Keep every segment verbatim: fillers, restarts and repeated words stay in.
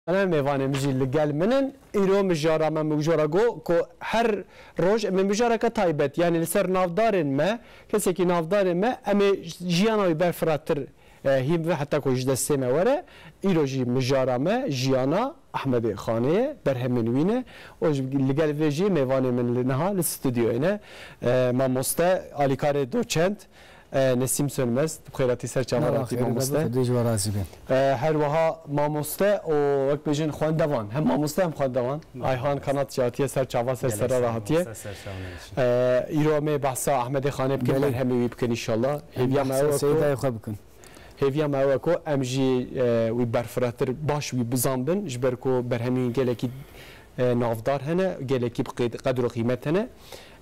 Em mêvanê min jî li gel min in. Îro mijara me, min mijara got ku her roj em ê mijareke taybet, yanî li ser navdarên me, kesekî navdarên me, em ê jiyana wî berfirattir, e, hîn ve heta ku ji destê me were. Îro jî mijara me jiyana Ehmedê Xanê ye, berhemên wî ne. Û ji, li gel vê jî mêvanê min li niha li stûdyoyê ne. E, mamoste, alîkarê doçent, E, Nesîm Sönmez, bi xêratî ser çava Merhaba, hatî xêr be, mamoste. Xwedê ji we razî be. E, her wiha mamoste û wek bêjin xwendevan. Hem mamoste hem xwendevan. Merhaba. Ayhan Kanatçı hatiye ser çava ser Gelek sera sağ re ol, hatiye. Mamoste, ser çava me diçin. E, îro em ê behsa Ehmedê Xanê bikin, Belê. Berhemê wî bikin înşallah. Hêviya me ew e ku Seyda xwe bikin. Hêviya me ew e ku em jî, e, wî berfirehtir baş wî bizanbin, ji ber ku berhemên wî gelekî, e, navdar hene, gelekî bi qed-, qedr û qîmet hene.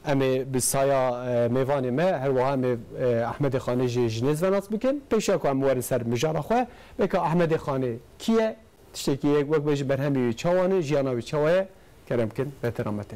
Em ê bi saya, e, mêvanê me, her wiha em ê, e, Ehmedê Xanê jî ji nêz ve nas bikin. Pêşiya ku em werin ser mijara xwe, beka Ehmedê Xanê kî ye? Tiştekî yek wek bêjin berhemê wî çawa ne, jiyana wî çawa ye? Kerem kin, bete rametê.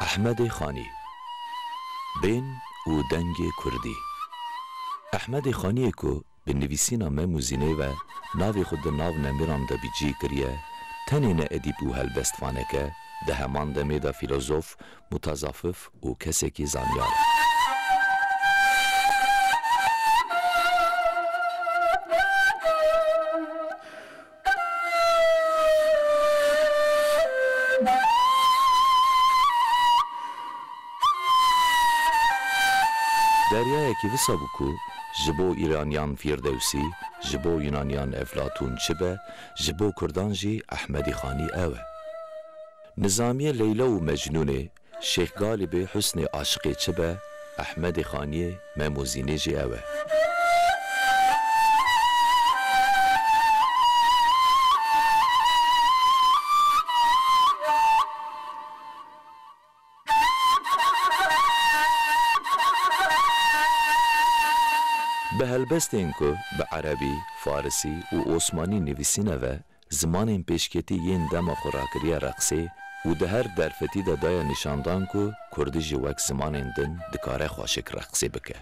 Ehmedê Xanî. Bên û dengê kurdî. Ehmedê Xaniyê ku bi nivîsîna Mem û Zînê ve navê xwe di nav nemiran de bi cî kiriye, tenê ne edîb û helbestvaneke, di heman demê de fîlozof, mutezafif û kesekî zanyar e. Deryayekî wisa bû ku ji bo Îraniyan Fîrdewsî, ji bo Yunaniyan Eflatûn çi be, ji bo Kurdan jî Ehmedî Xanî ew e. Nizamiyê Leyla û Mecnûnê, Şêx Galibê Husnê aşiqê çi be, Ehmedê Xaniyê Mem û Zînê jî ew e. Bi helbestên ku bi erebî, farisî û osmanî nivîsîne ve, zimanên pêşketî yên dema xwe rakiriye reqsê û di her derfetî de daye nîşandan ku kurdî jî wek zimanên din dikare xweşik reqsê bike.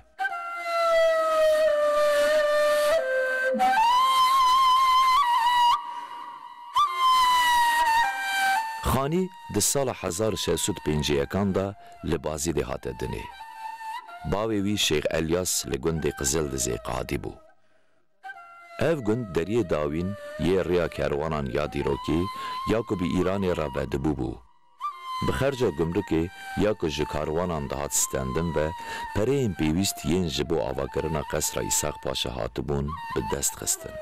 Xanî di sala hezar û şeş sed û pêncî yekan de li Bazîdê hate dinê. Bavê wî Şêx Elyas li gundê Qizildizê qadî bû. Ev gund deriyê dawîn yê rêya kerwanan ya dîrokî ya ku bi Îranê re vedibû bû. Bi xerca gumrikê ya ku ji karwanan dihat stendin ve pereyên pêwîst yên ji bo avakirina qesra Îsaq Paşa hatibûn bi dest xistin.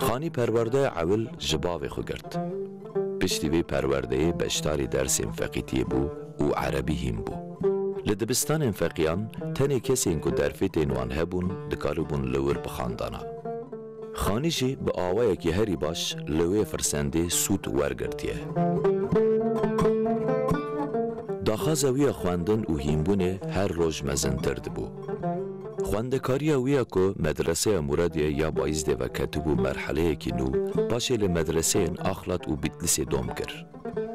Xanî perwerdeya ewil ji bavê xwe girt. Piştî vê perwerdeyê beşdarî dersên feqîtiyê bû û erebî hîn bû. Li dibistanên feqiyan tenê kesên ku derfetên wan hebûn dikaribûn li wir bixandana. Xanî jî bi awayekî herî baş li wê firsendê sûd wergirtiye. Daxwaza wî ya xwendin û hînbûnê her roj mezintir dibû. Xwendekariya wî ya ku medreseya Muradiye ya Bayîzdê ve ketibû merheleyekî nû, paşê li medreseyên Axlat û Bîtlîsê dom kir.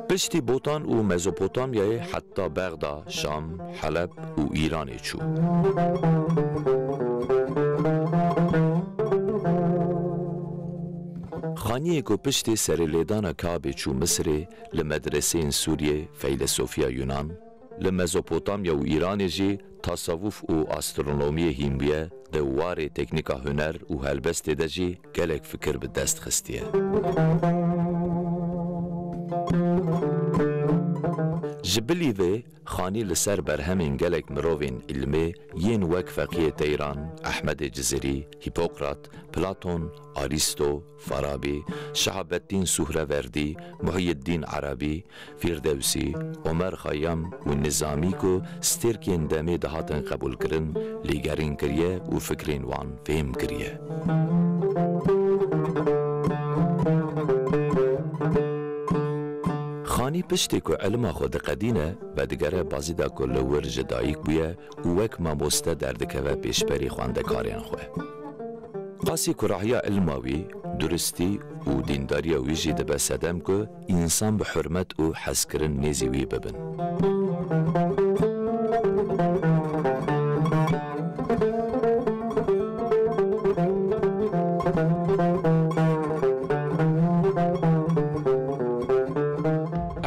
Piştî Botan û Mezopotamyayê heta Bexda, Şam, Heleb û Îranê çû. Xaniyê ku piştî serê lêdana Kabê çû Misirê, li medreseyên Sûriyê feylesofiya Yunan, li Mezopotamya û Îranê jî tasawuf û astronomiyê hîn bûye, di warê teknîka huner û helbestê de jî gelek fikir bi dest xistiye. Ji bilî vê, Xanî li ser berhemên gelek mirovên îlmê yên wek Feqiyê Teyran, Ehmedê Cizirî, Hîpokrat, Platon, Arîsto, Farabî, Şehabettîn Suhreverdî, Muhyiddîn Erebî, Fîrdewsî, Omer Xeyyam û Nizamî ku stêrkên demê dihatin qebûlkirin, lêgerîn kiriye û fikrên wan fêm kiriye. Xanî piştî ku ilma xwe diqedîne, vedigere bazîda ku li wir ji dayik bûye û wek mamoste derdikeve pêşberî xwendekarên xwe. Qasî ku rahiya ilma wî, duristî û dîndariya wî jî dibe sedem ku însan bi hurmet û hezkirin nêzî wî bibin.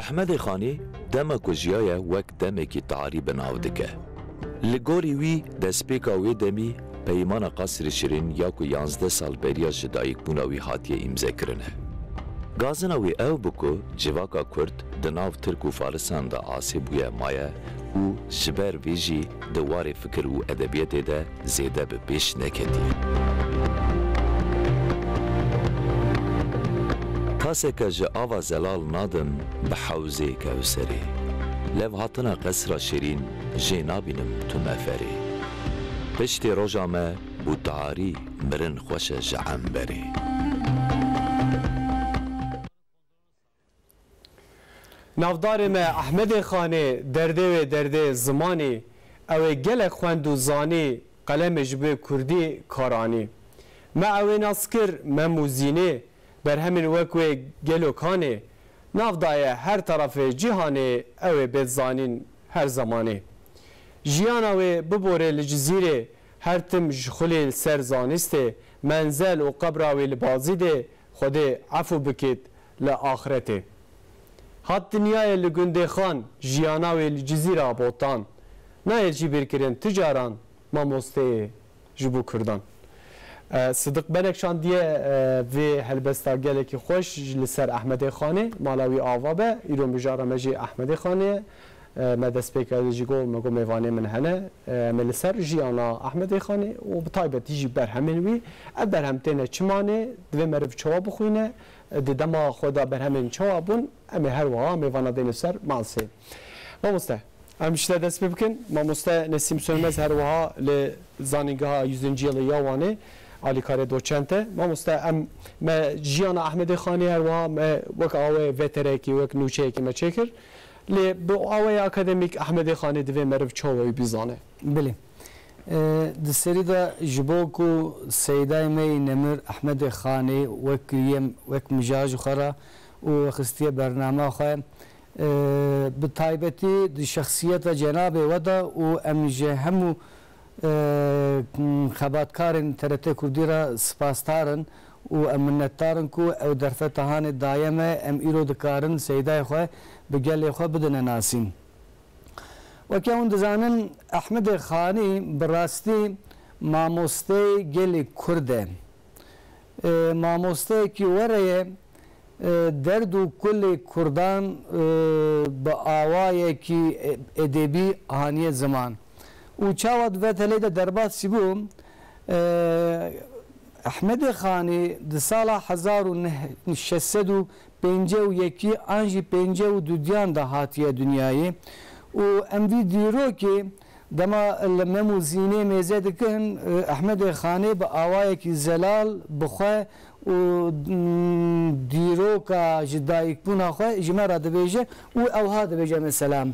Ehmedê Xanî dema ku jiyaye wek demekî tarî bi nav dike. Li gorî wî, destpêka wê demî peymana Qasrê Şirîn ya ku yanzdeh sal beriya ji dayikbûna wî hatiye îmzekirine. Gazina wî ew bû ku civaka Kurd di nav Tirk û Farisan de asê bûye maye û ji ber vê jî di warê fikir û edebiyatê de zêde bi pêş neketiye. Taseke ji ava zelal nadim bi hewzê Kewserê. Levhatina Qesra Şirîn jê nabînim tu meferê. Piştê roja me bû tarî, mirin xweş e ji emberê. Navdarê me Ehmedê Xanê, derdê wê derdê zimanî, ew ê gelek xwend û zanî, qelemê ji bo kurdî kar anî. Me ew ê nas kir Mem û Zînê, berhemên wek wê gelo kanê, nav daye her terefê cîhanê, ew ê bêt zanîn her zemanê. Jiyana wê bibore li Cizîrê, her tim ji xulê li ser zanistê, menzel û qebra wê li Bazîdê, Xwedê efû bikêt li axretê. Hat dinyayê li gundê Xan, jiyana wê li Cizîra Botan. Nayê jî bîrkirin tu caran, mamosteyê ji bo kurdan. E, Sidiq Benek şandiye, e, vê helbesta gelekî xweş li ser Ehmedê Xanê, mala wî ava be, îro mijara me jî Ehmedê Xanê ye. E, me destpêka wê jî got, me got mêvanê min hene. E, em ê li ser jiyana Ehmedê Xanê û bi taybetî jî berhemên wî. Ev berhem têne çimanê, divê meriv çawa bixwîne, e, di dema xwe de berhemên çawa bûn, em ê her wiha mêvana dêne ser masê. Mamoste, em ji te dest pê bikin. Mamoste Nesîm Sönmez her wiha li Zanîngeha Yüzüncü Yılı ya Wanê alîkarê doçent e. Mamoste, em, me jiyana Ehmedê Xanê her wiha me wek awê veterekî, wek nûçeyekî me çêkir. Lê bi awayê akademîk Ehmedê Xanê divê meriv çawa wî bizane? Belê. E, di serî de ji bo ku seydayê me yê nemir Ehmedê Xanê wek yê, wek mijar ji xwe re û xistiye bernama xwe, e, bi taybetî di şexsiyeta cenabê we de û em ji hemû e, xebatkarên T R T Kurdî re spasdar in û em minnetdar in ku ew derfeta hanê daye me, em îro dikarin seydayê xwe bi gelê xwe bidine nasîn. Weke hûn dizanin, Ehmedê Xanî bi rastî mamosteyê gelê Kurd e. E, mamosteyekî were ye, e, derd û kulê Kurdan, e, bi awayekî, e, edebî haniye ziman. Û çawa di vê telê de derbasî bû, e, Ehmedê Xanî di sala hezar û neh, şeş sed û pêncî û yekî an jî pêncî û dudiyan de hatiye dinyayê û em vî dîrokê dema li Mem û Zînê mêze dikin, e, Ehmedê Xanê bi awayekî zelal bi xwe û, mm, dîroka ji dayikbûna xwe ji me re dibêje û ewha dibêje, mesela,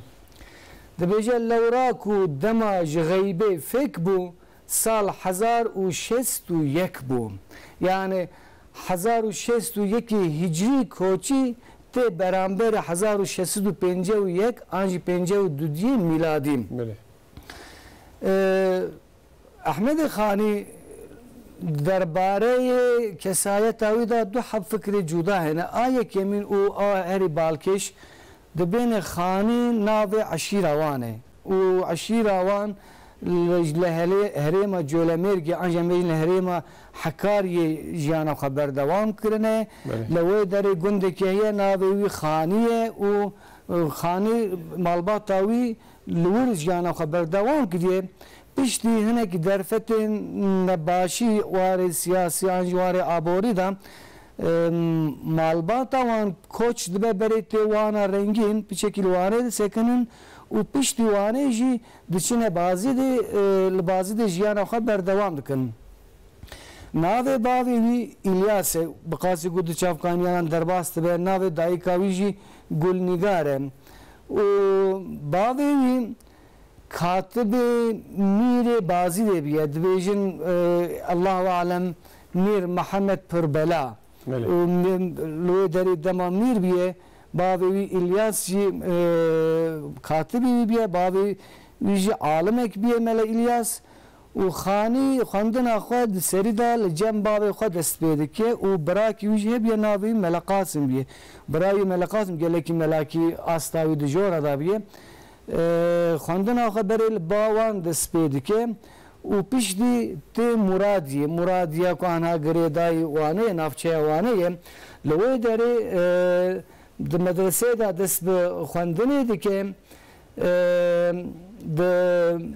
dibêje, lewra ku dema ji xeybê fêk bû, sal hezar û şêst û yek bû. Yani hezar û şêst û yekê hicriyî koçî tê beramberê hezar û şeş sed û pêncî û yek an jî pêncî û dudiyê mîladî. Belê. Ee, Ehmedê Xanî derbareyê kesayeta wî de du heb fikrê cuda hene. A yekemîn û a herî balkêş, dibêne Xanî navê eşîra wan e û eşîra wan li, li helê-, herêma Colemêrgê an jî em bêjin li herêma Hekariyê jiyana xwe berdewam kirine. Belê. Li wê derê gundekî heye navê wî Xanî ye û Xanî malbata wî li wir jiyana xwe berdewam kiriye. Piştî hinek derfetên nebaşî warê siyasî an jî warê aborî de, em, malbata wan koç dibe berê tê wana rengîn, piçekî li Wanê disekinin û piştî Wanê jî diçine Bazîdê, e, li Bazîdê jiyana xwe berdewam dikin. Navê bavê wî Îlyas e, bi qasî ku di çavkaniyanan derbas dibe, navê dayika wî jî Gulnîgar e. Û bavê wî katibê Mîrê Bazîdê bûye, dibêjin, e, Allahu alem, Mîr Mihemed Pirbela. Belê. Û li wê derê dema mîr bûye, bavê wî Îlyas jî, e, katibê wî bûye, bavê wî jî alimek bûye, Mele Îlyas. Û Xanî xwendina xwe di serî de li cem bavê xwe dest pê dike û birakî wî jî hebûye, navê wî Mele Qasim bûye. Birayê wî Mele Qasim gelekî melakî asta wî di jora de bûye. E, xwendina xwe berê li ba wan dest pê dike û piştî tê Muradiyê. Muradiya ku anha girêdayî Wanê ye, navçeya Wanê ye. Li wê derê, e, di medreseyê de dest bi xwendinê dike. E, di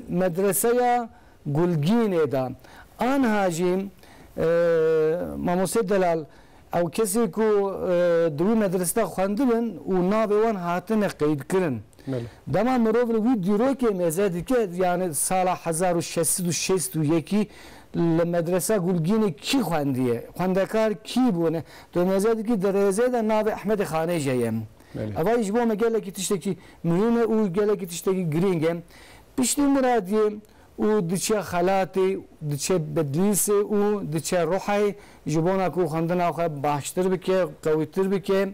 medreseya Gulgînê de. Anha jî, e, Mamoste Delal, ew kesê ku, e, di wî medrese de xwendibin û navê wan hatine qeydkirin. Belê. Dema mirov li wî dîrokê mêze dike, yani sala hezar û şeş sed û şêst û yekî li medresa Gulgînê kî xwendiye? Xwendekar kî bûne? Tu mêze dikî di rêzê de navê Ehmedê Xanê jî heye. Belê. Eva ji bo me gelekî tiştekî muhîm e û gelekî tiştekî girîng e. Piştî Muradiyê û diçe Xelatê, diçe Bedlîsê û diçe Ruhayê ji bona ku xwendina xwe baştir bike, qewîtir bike.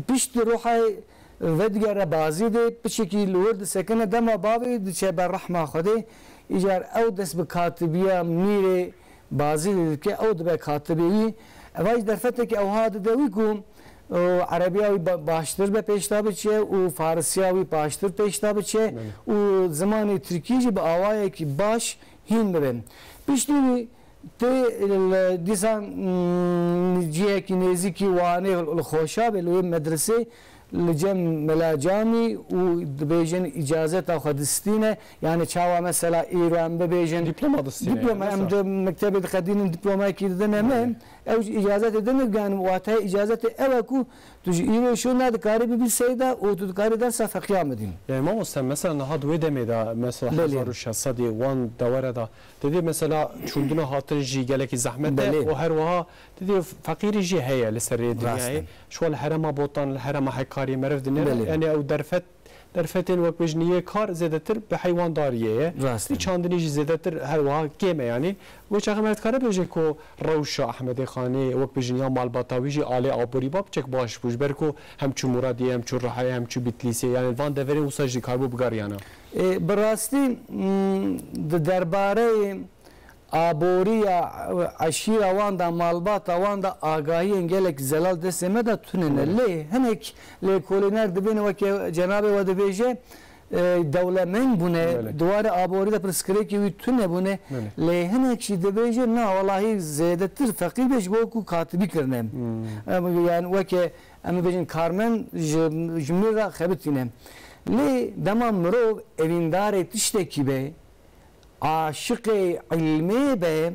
Piştî Ruhayê vedigere Bazîdê, piçekî li wir disekine, dema bavê diçe ber rehma Xwedê, îcar ew dest bi katibiya Mîrê Bazîdê dike, ew dibe katibê wî. Eva jî derfetekî ewha dide wî ku, o, erebiya wî ba-, baştir be pêşta biçe û farisiya wî baştir pêşta biçe Belê. Û zimanê tirkî jî bi awayekî baş hîn bibe. Piştî wî tê li dîsan, mm, cihekî nêzîkî Wanê li Xoşabê li wê medresê li cem Mela Camî û dibêjin îcazeta xwe distîne. Yani çawa mesela îro em bibêjin Diploma distîne, diploma, em mesela. Di mektebê diqedînin diplomayekî didine me. Belê. Ew jî îcazetê din, yani wateyê îcazetê ew e ku tu ji îro şûna dikarî bibî seyda û tu dikarî dersa feqiya bidî. Yani mamoste, mesela niha di wê demê de, mesela Belê. Hezar û şeş sedî wan dewere de, didê mesela çûndina hatin jî gelekî zehmet e Belê. Û her wiha didê feqîrî jî heye li ser rê Rast dinyayê. E. Şwa li herêma Botan, li herêma Hekariyê meriv dinêre. Belê. Yani ew derfet, derfetên wek bêjin yê kar zêdetir bi heywandariyê ye. Rast e. Çandinî jî zêdetir her wiha kêm e yani. Wê çaxê me dikare bêje ku rewşa Ehmedê Xanê wek bêjin ya malbata wî jî alê aborî ba piçek baş bû. Ji ber ku hem çû Muradiyê, hem çû Rihayê, hem çû Bitlîsê. Yani van deverên wisa jî karibû bigariyana. E, bi rastî, mm, di derbareyê aboriya eşîra wan de, malbata wan de agahiyên gelek zelal destê me de tune ne. Belê. Lê hinek lêkolîner dibêne weke cenabê we dibêje, e, dewlemend bûne, Belê. Di warê aborî de pirsgirêkê wî tune bûne. Belê. Lê hinek jî dibêje, na, welahî zêdetir feqîr be ji bo ku katibî kirine. Hmm. Em, yani weke em bêjin karmend ji, ji mir re xebitîne. Lê dema mirov evîndarê tiştekî be, aşiqê ilmê be,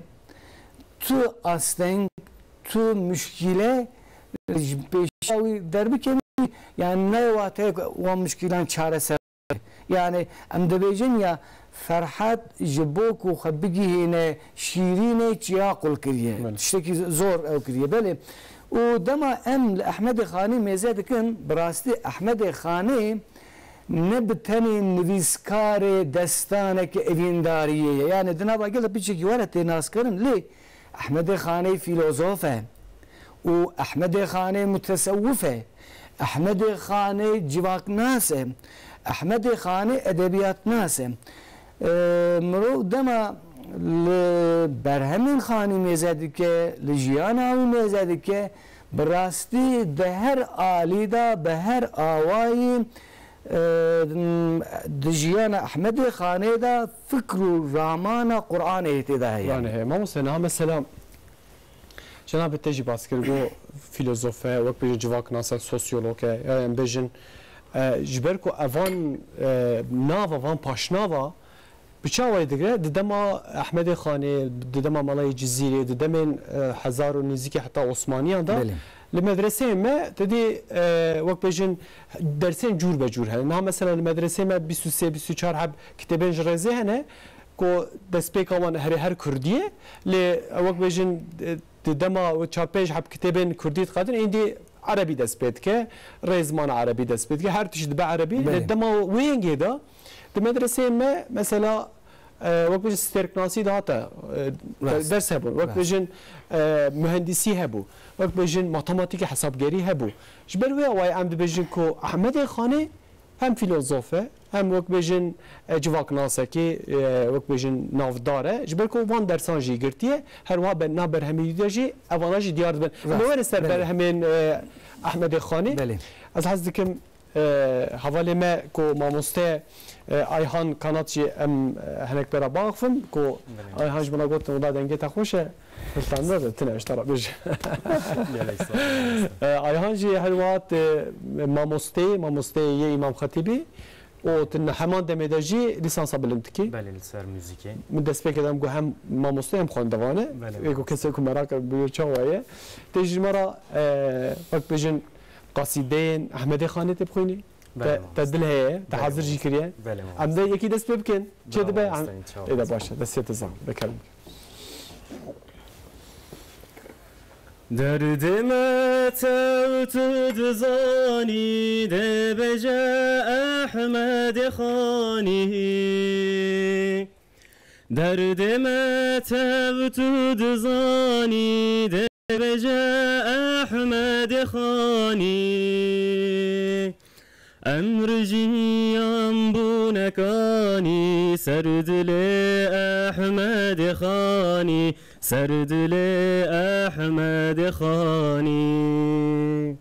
tu asteng, tu muşkîle ji pêşiya wî derbikevî, yani ne wate wan muşkîlan çareser. Yani em dibêjin ya Ferhat ji bo ku xwe bigihîne şîrînê çiya qul kiriye. Belê. Tiştekî zor ew kiriye. Belê. Û dema em li Ehmedê Xanî mêze dikin, bi rastî Ehmedê Xanê ne bi tenê nivîskarê destaneke evîndariyê ye. Yani di nava gel de piçekî were tê naskirin, lê Ehmedê Xanê fîlozof e û Ehmedê Xanê mutesewwif e. Ehmedê Xanê civaknas e. Ehmedê Xanê edebiyatnas e. Ee, mirov dema li berhemên Xanî mêze dike, li jiyana wî mêze dike, bi rastî di her alî de, bi her awayî, e, di jiyana Ehmedê Xanê de fikr û ramana Qur'anê tê de heye. Qur'anê heye. Mamoste, niha mesela Cenabê te jî bas kir, got filozof e, wek bêjin civaknas e, sosyolog e, ya em bêjin, e, ji ber ku evan, e, nava, van paşnava bi çawayê digire, di dema Ehmedê Xanê, di dema Melayê Cizîrê, di demên, e, hezar û nêzîkî heta Osmaniyan de, Belê. li medreseyê me, te dî, e, wek bêjin dersên cûr be cûr hene. Niha mesela li medreseyê me bîst û sê bîst û çar heb kitêbên ji rêzê hene, ku destpêka wan herê her kurdî ye, lê wek bêjin, e, di dema çar pênc heb kitêbên kurdî diqedin, êndî erebî dest pê dike, rê zimana erebî dest pê dike, her tişt dibe erebî. Belê. Lê dema wê yengê de di medreseyê me mesela, e, wek bêjin stêrknasî dihate, e, Rast. ders hebûn, wek Rast. bêjin, e, mühendisî hebû, wek bêjin matematîkê hesabgerî hebû. Ji ber wê awayê em dibêjin ku Ehmedê Xanê hem fîlozof e, hem wek bêjin, e, civaknasekî, e, wek bêjin navdar e. Ji ber ku van dersan jî girtiye, her wiha ber-, nav berhemê wî de jî evana jî diyar dibin. Rast. Em ê werin ser Belê. berhemên, e, Ehmedê Xanî. Belê. Ez hez dikim, e, hevalê me ku mamoste, e, Ayhan Kanat jî em, e, hinek pê re biaxivim ku Belê. Ayhan ji min re gotin, wela dengê te xweş e. Hiltandar de tine ji te re bêje. Gelek sağ ol. E, Ayhan jî her wiha, e, mamosteyê, mamosteyê yê Îmam Xetîbî û tu heman demê de jî lîsansa bilind dikî. Belê, li ser muzîkê. Min destpêkê de em got hem mamoste hem xwendevan e. Belê, Ê ku mamoste. kesê ku meraq bûye çawa ye. Tê ji me re, e, wek bêjin qasîdeyên Ehmedê Xanê tê bixwînî. Belê, Te, te mamoste. dil heye, te Belê, hazir jî mamoste. kiriye. Belê, Em mamoste. de yekî dest pê bikin. Çê Bravo, dibe? mamoste, inşallah. Ê de baş e, destê te zan. Bekerem. Derdê me tev tu dizanî, dê bêje Ehmedê Xanî. Derdê me tev tu dizanî, dê bêje Ehmedê Xanî. Emr jiyan bûne kanî, ser dilê Ehmedê Xanî, ser dilê Ehmedê Xanî.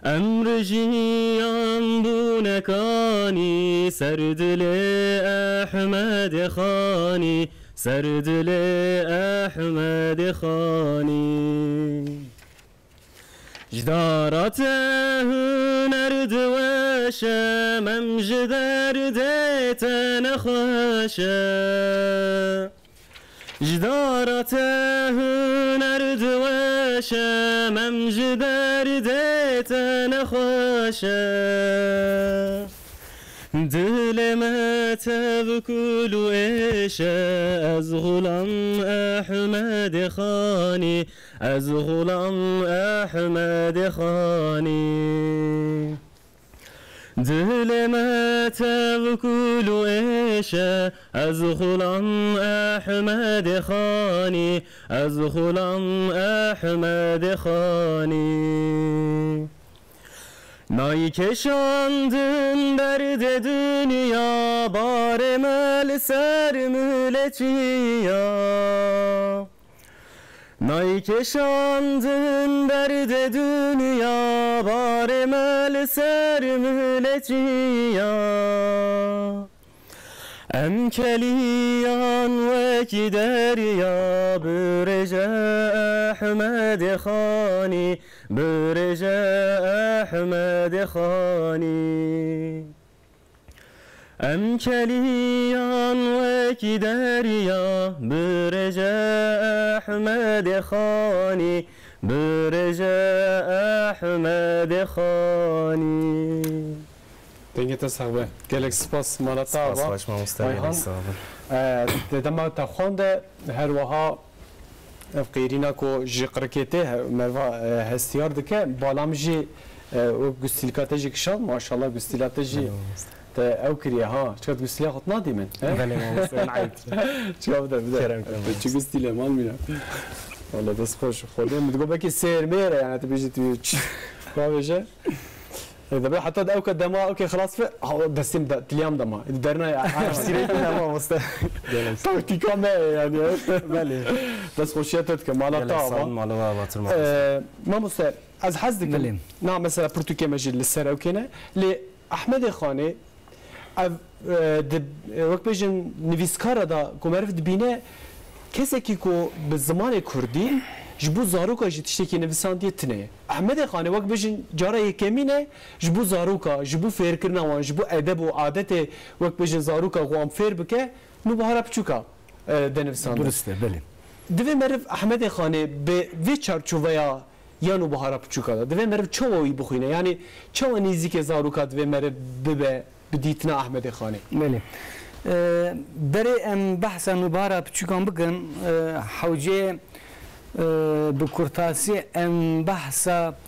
Emr jiyan bûne kanî, ser dilê Ehmedê Xanî, ser dilê Ehmedê Xanî. Ji dara te huner diweşe, mem ji derdê te nexweş e. Ji dara te huner diweşe, mem ji derdê te nexweş e. Dilê me tev kul û êş e, ez xulam Ehmedê Xanî, ez xulam Ehmedê Xanî. Dilê me tev kul û êş e, ez xulam Ehmedê Xanî, ez xulam Ehmedê Xanî. Nayê kêşandin derdê dinya, barê me li ser milê çiya. Nayê kêşandin derdê dinya, barê me li ser milê çiya. Em keliyan wekî derya, birêje Ehmedê Xanî, birêje Ehmedê Xanî. Em keliyan wekî derya, birêje Ehmedê Xanî, birêje Ehmedê Xanî. Dengê te sax be. Gelek spas, mala te ava. Spas, baş mamoste, Ayhan. Gelek sağ ol. E, di dema te xwend de her wiha Ev qêrîna ku ji qirikê tê he-, merva, e, hestiyar dike, bala min jî, e, û gustîlka te jî kişand, maşallah gustîla te jî Belê, mamoste. te ew kiriye ha. Çiqas gustîla xwe tu nadî min, he? Belê, mamoste, min eyb dike. Çiqa bide, bide. Kerem, kerem, Çi mamoste. Gustîle mal mîna. Wala dest xweş. Xwedê min digot belkî sêr mêr e, yani tu bêjî tu çi. Ka bêje. E, dibê heta ew ke dema, ew ke xilas be, ha, destê min de, tiliyam dema. Derna ya. Sîrê ne mamoste? Gelek. Taktîka me yani. Belê. Dest xweşiya te dike. Mala Gelek te sağ ava. Ol, mala we ava, tur mamoste. E, mamoste, ez hez dikim. Belê. Na mesela pirtûkê me jî li ser ew kêne. Lê Ehmedê Xanê, ev, e, di, e, wek bêjin nivîskara da ku meriv dibîne, kesekî ku bi zimanê kurdî Ji bo zaroka jî tiştekî nivîsandiye tune ye. Ehmedê Xanê wek bijin cara yekemîn e, ji bo zaroka, ji bo fêrkirina wan, ji bo edeb û adetê wek bijin zaroka wan fêr bike, Nûbihara Piçûka, e, de nivîsandiye. Durist e, belê. Divê meriv Ehmedê Xanê bi vê çarçoveya ya Nûbihara Piçûka de, divê meriv çawa wî bixwîne? Yanî çawa nêzîkê zaroka divê meriv bibe? Bi dîtina Ehmedê Xanê. Belê. E, berê em behsa Nûbihara Piçûkan bikin, e, hewcê, e, bi kurtasî em behsa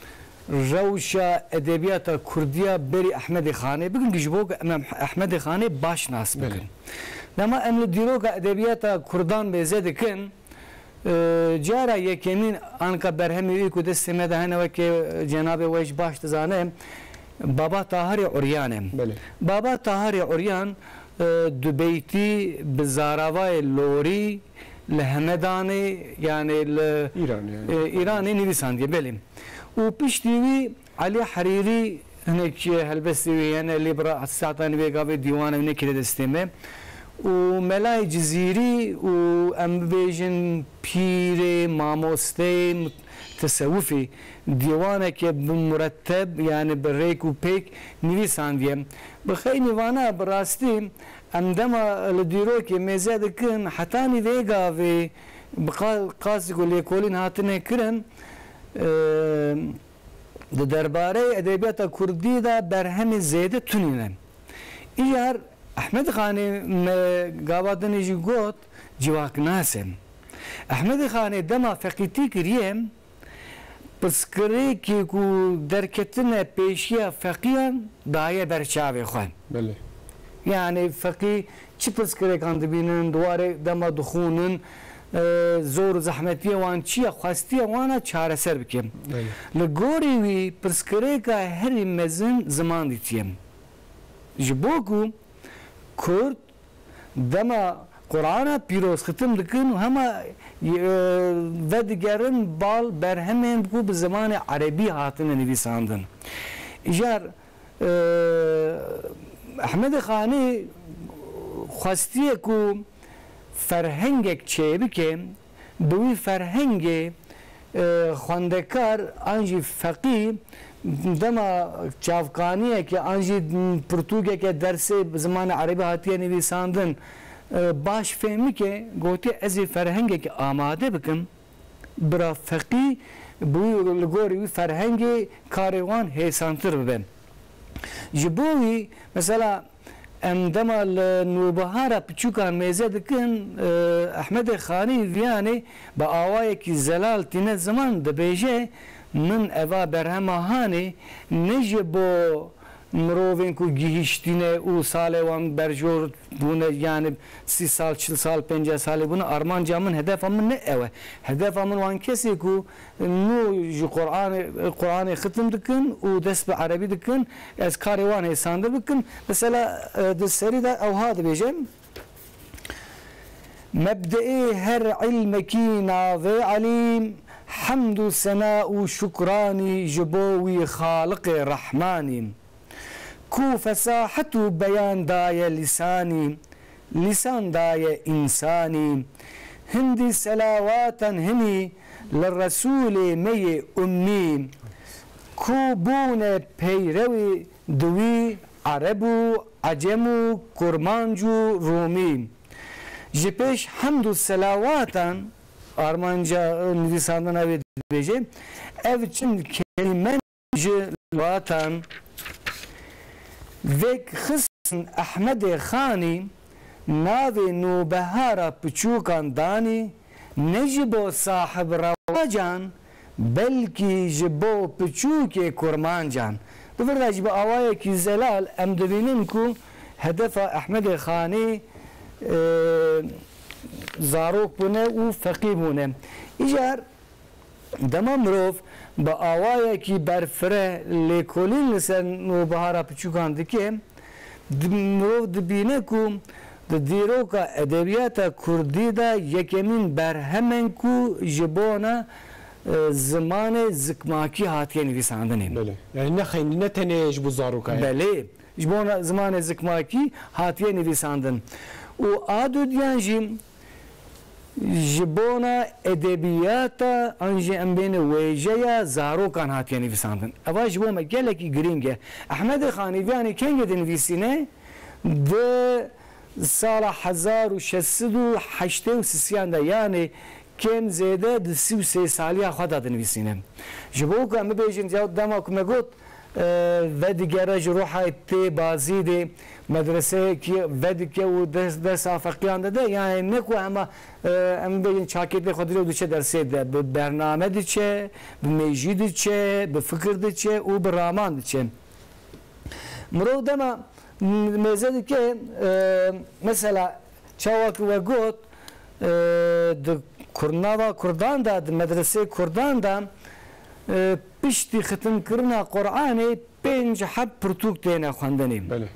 rewşa edebiyata Kurdiya berî Ehmedê Xanê bikin, ki ji bo ku em Ehmedê Xanê baş nas bikin. Belê. Dema em li dîroka edebiyata Kurdan mêze dikin, Cara yekemîn anka berhemê wî ku destê me de hene, weke cenabê we jî baş dizane, Baba Tahirê Uryan e. Belê. Baba Tahirê Uryan, e, dubeytî bi zaravayê lorî li Hemedanê, yani li, Îranê, yani. E, Îranê nivîsandiye, belê. Û piştî wî Elî Herîrî hinek helbestê wê hene, lê bi ra-, saetanî vê gavê dîwan ew nekiriye destê me. Û Melayê Cizîrî û em bibêjin pîrê, mamosteyê mut-, tesewufê dîwaneke bi muretteb, yani bi rêk û pêk nivîsandiye. Bi xeynî vana bi rastî em dema li dîrokê mêze dikin, hetanî vê gavê bi qa-, qasî ku lêkolîn hatine kirin, e, Di derbareyê edebiyata kurdî de berhemê zêde tunî ne. Îcar Ehmed Xanê me gava dinê jî got, civaknas e. Ehmed Xanê dema feqîtî kiriye, pirsgirêkê ku derketine pêşiya feqiyan daye ber çavê xwe. Belê. Yani feqî çi pirsgirêkan dibînin, di warê dema dixwînin, e, zor û zehmetiyê wan çi ye, xwestiye wan a çareser bike. Belê. Li gorî wî pirsgirêka herî mezin ziman dîtiye. Ji bo ku Kurd dema Qur'ana pîroz xitim dikin û hema, e, vedigerin bal berhemên ku bi zimanê erebî hatine nivîsandin. Îcar Ehmedê Xanî xwestiye ku ferhengek çêbike, bi wî ferhengê, e, xwendekar an jî feqî dema çavkaniyeke an jî pirtûkeke dersê bi zimanê erebî hatiye nivîsandin, e, baş fêm bike, gotiye, ez ê ferhengekê amade bikim. Bira feqî bi wî, li gorî wî ferhengê karê wan hêsantir bibe. Ji bo wî, mesela, em dema li Nûbihara Piçûkan mêze dikin, e, Ehmedê Xanî Viyanê bi awayekî zelal tîne ziman, dibêje, min eva berhema hanê ne ji bo mirovên ku gihîştîne û salê wan berjor bûne, yani sî sal, çil sal, pêncî salê bûne, armanca min, hedefa min ne ew e. Hedefa min wan kesê ku nû ji Qur'anê, Qur'anê xitim dikin û dest bi erebî dikin, ez karê wan hêsandir bikim. Mesela, e, di serî de ewha dibêje, Mebdeê her ilmekî navê Elî, hemd û sena û şukranî ji bo wî Xaliqê Rehmanî. Ku fesahet û beyan daye lîsanî, lîsan daye însanî. Hindî selawatan hinî li Resûlê me yê ummî. Ku bûne peyrewê di wî ereb û ecem û kurmanc û rûmî. Ji pêş hemd û selawatan, armanca, e, nivîsandina wê dibêje, ev çend kelîmen ji latan vêk xistin Ehmedê Xanî, navê Nûbehara Piçûkan danî, ne ji bo sahib rewacan, belkî ji bo piçûkê kurmancan. Di vir de jî bi awayekî zelal em dibînin ku hedefa Ehmedê Xanî, e, zarok bûne û feqî bûne. Îcar Dema mirov bi awayekî berfireh lêkolîn li ser Nûbihara Piçûkan dike, di-, mirov dibîne ku di dîroka edebiyata kurdî de yekemîn berhem in ku ji bona, e, zimanê zikmakî hatiye nivîsandinê. Belê. Yani ne xeynî, ne tenê ji bo zaroka ye. Belê. Ji bona zimanê zikmakî hatiye nivîsandin. Û a dudiyan jî Ji bona edebiyata an jî em bêne wêjeya zarokan hatiye nivîsandin. Eva ji bo me gelekî girîng e. Ehmedê Xanî vê anî kengê dinivîsîne? Di sala hezar û şeş sed û heştê û sisiyan de, yanî kêm zêde di sî û sê saliya xwe de dinivîsîne. Ji bo ku em bibêjin, ya dema ku me got, e, vedigere ji Ruhayê tê Bazîdê, medreseyekî vedike û ders, dersa feqiyan dide, yanî ne ku hema, e, em bibêjin çakêtê xwe dide û diçe dersê de, bi bername diçe, bi mêjî diçe, bi fikir diçe û bi raman diçe. Mirov dema mêze dike, e, mesela çawa ku we got, e, di kurnava kurdan de, di medreseyê kurdan de, e, piştî xitimkirina Qur'anê pênc heb pirtûk têne xwendinê. Belê.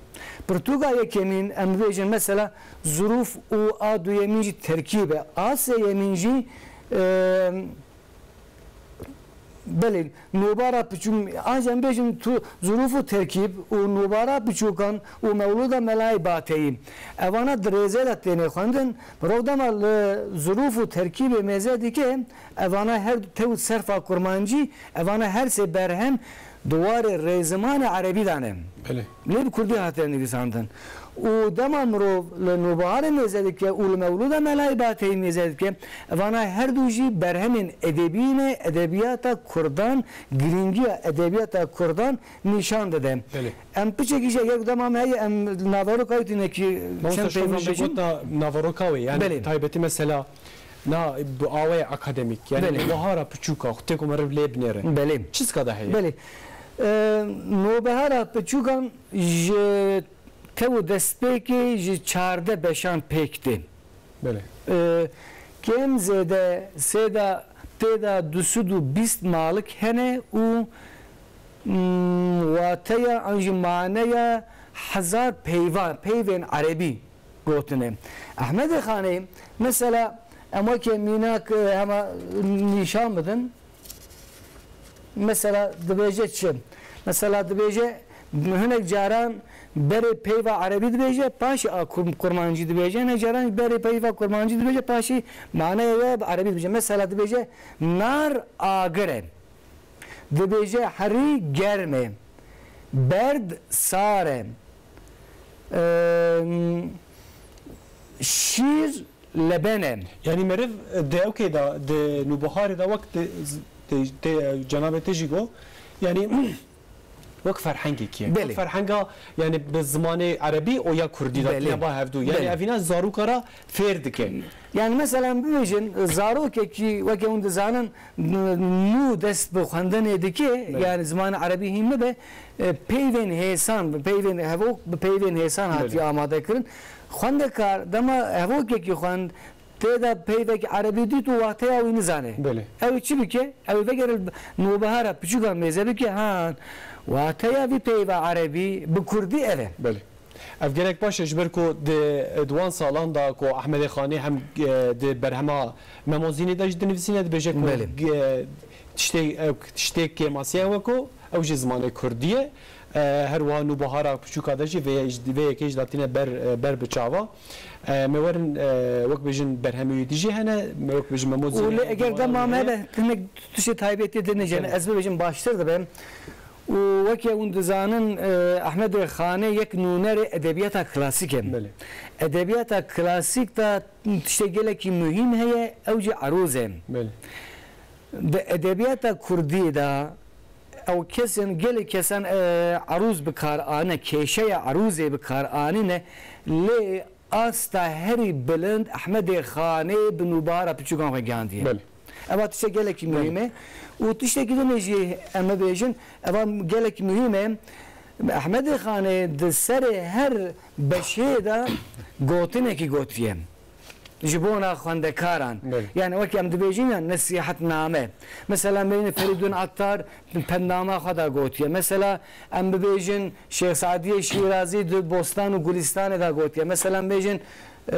Pirtûka yekemîn, em bibêjin mesela zurûf û a duyemîn jî terkîb e. A sêyemîn jî, e, Belê, nûbara piçûk, an jî em bêjin tu zurûf û terkîb û nûbara piçûkan û Mewlûda Melayê Bateyî. Evana di rêzê de têne xwendin. Mirov dema li zurûf û terkîbê mêze dike, evana her tew serfa kurmancî, evana her sê berhem di warê rêzimanê erebî de ne. Belê. Lê bi kurdî hatiye nivîsandin. Û dema mirov li Nûbiharê mêze dike û li Mewlûda Melayê Bateyî mêze dike, evana her du jî berhemên edebî ne, edebiyata kurdan, girîngiya edebiyata kurdan nîşan dide. Belê. Em piçekî jî eger dema me heye, em naveroka wî tinekî Mamoste, çend şomin peyvan jî bêjin. Got da naveroka wê, yani Belê. Taybetî mesela na bi awaya akademîk, yani Belê. Nûbihara piçûka xwe tê ku meriv lê binêre. Belê. Çi zika da heye? Belê. E, Nûbihara piçûkan ji tew û destpêkê ji çardeh beşan pêk tê. Belê. E, kêm zêde sê de tê de du sed û bîst malik hene û, mm, wateya an jî maneya hezar peyva, peyvên erebî gotine. Ehmedê Xanê, mesela, em weke mînak, e, hema nîşan bidin. Mesela dibêje çi? Mesela dibêje, hinek caran berê peyva erebî dibêje, paşê a kur-, kurmancî dibêje, hinek caran berê peyva kurmancî dibêje, paşê maneyê wê bi erebî dibêje. Mesela dibêje, nar agir e. Dibêje, herî germ e. Berd sar e. Em, şîr leben e. Yani meriv di ewkê de, di Nûbiharê de wek di, di, di cenabê te jî got, yani wek ferhengekî ye. Belê. Wek ferhenga, yani bi zimanê erebî û ya kurdî de Belê. Tine ba hevdû. Yani Belê. Evîna zaroka ra fêr dike. Yani mesela bibêjin, zarokekî weke hûn dizanin, n-, nû dest bi xwendinê dike, Belê. Yani zimanê erebî hîn nibe, e, peyvên hêsan, bi peyvên hevok, bi peyvên hêsan Belê. Hatiye amade kirin. Xwendekar dema hevokekî xwend, tê de peyvek erebî dît û wateya wî nizane. Belê. Ew ê çi bike? Ew ê vegere li nûbihara piçûka mêze bike, ha, wateya vî peyva erebî bi kurdî ev e. Belê. Ev gelek baş e, ji ber ku di, di wan salan de ku Ehmedê Xanî hem, e, di berhema Mem û Zînê de jî dinivîsîne, dibêje ku, Belê. E, tiştê, ew tiştê kêmasiya we ku ew jî zimanê kurdî ye. E, her wiha Nûbihara Piçûka de jî vê, vê yekê jî datîne ber, e, ber bi çava. E, me werin, e, wek bêjin berhemê wî dijî hene, me wek bêjin Mem û Zînê Û lê eger dema me hebe hinek tiştê taybetî dinijene, Belê. Ez bibêjim baştir dibe. Û weke hûn dizanin, e, Ehmedê Xanê yek nûnerê edebiyata klasîk e. Belê. Edebiyata klasîk de tiştê gelekî muhîm heye, ew jî erûz e. Belê. Di edebiyata kurdî de ew kesên, gelek kesan, e, erûz bi kar ane, kêşeya erûzê bi kar anîne, lê asta herî bilind Ehmedê Xanê bi Nûbihara Piçûkan xwe gihandiye. Belê. Eva tiştek gelekî Belê. Muhîm e. Û tiştekî din jî em bibêjin, eva gelekî muhîm e. Ehmedê Xanê di serê her beşê de gotinekî gotiye. Ji bona xwendekaran. Belê. Yani wek em dibêjin ya nesîhetname. Mesela em bêjin Ferîdûn Attar pendama xwe da gotiye. Mesela em bibêjin Şêx Sadiyê Şîrazî di Bostan û Gulistanê da gotiye. Mesela em bêjin, e,